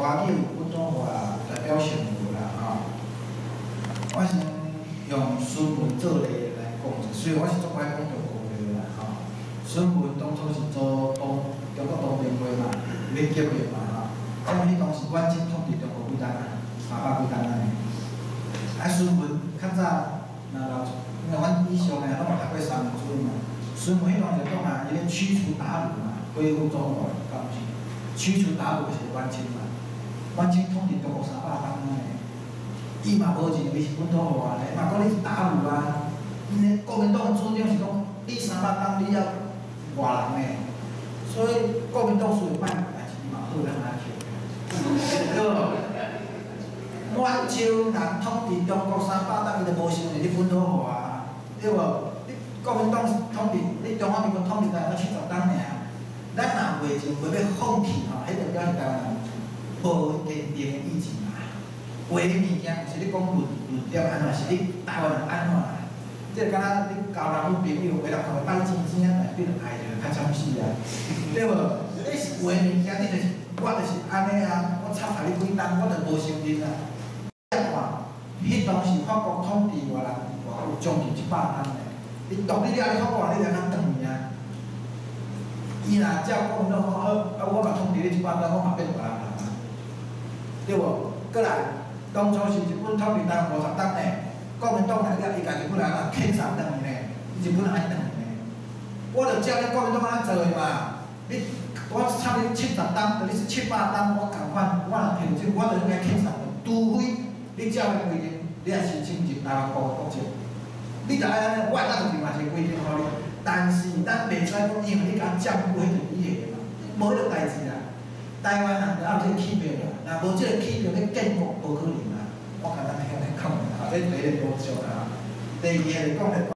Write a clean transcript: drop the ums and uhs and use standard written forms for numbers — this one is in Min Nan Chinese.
华語有本土化代表性無啦吼。我先用孫文做例來講者，雖然我是足愛講中國話啦吼。孫文當初是做東中國同盟會嘛，咧革命嘛吼。這彼當時滿清統治中國幾冬啊？三百幾冬啊呢。啊，孫文較早若老，因為阮以上的攏有讀過三民主義嘛。孫文彼當時就講啊，伊咧驅除韃虜嘛，恢復中華，敢毋是？驅除韃虜就是滿清嘛。滿清統治中國三百冬啊呢。伊嘛無認為是本土化咧，嘛講你是韃虜啊。𪜶咧國民黨的主張是講，你三百冬你猶外人呢，所以國民黨雖然歹，但是伊嘛好咱來去，對無？滿洲人統治中國三百冬，伊就無承認你本土化啊，對無？你國民黨統治，你中華民國統治台灣70冬爾，咱若袂認為欲放棄吼，彼就表示台灣人無堅定的意志嘛。話的物件毋是你講論論點按怎，是你台灣人按怎啦？這個敢若你交男女朋友，話人看擺錢錢啊，內底愛就較慘死啊，對無？你是話物件，你就是我就是按呢啊，我插予你幾冬，我就無承認啊。看，彼當時法國統治外人偌久，將近100冬呢。伊獨立了，你法國人你來通轉去啊？伊若照國民黨講好，啊我嘛統治你100冬，我嘛變外人啊，對無？閣來，當初是日本統治台灣50冬呢，國民黨來了，伊共日本人啊遣送轉去呢，日本人愛轉去呢。我就照你國民黨按呢做的嘛，你我插你70冬，著你是700冬，我仝款，我若提這，我就應該遣送轉，除非你照彼規定，你愛申請入台灣國的國籍，你著愛按呢，我會當另外一個規定予你，但是咱袂使講，因為你共佔據彼就你的嘛，無彼個代誌啦。台灣人著愛有這個氣魄啦，若無這個氣魄，欲建國無可能啦。我簡單遐來講，啊，這第一個補充啊，第二個就講咧。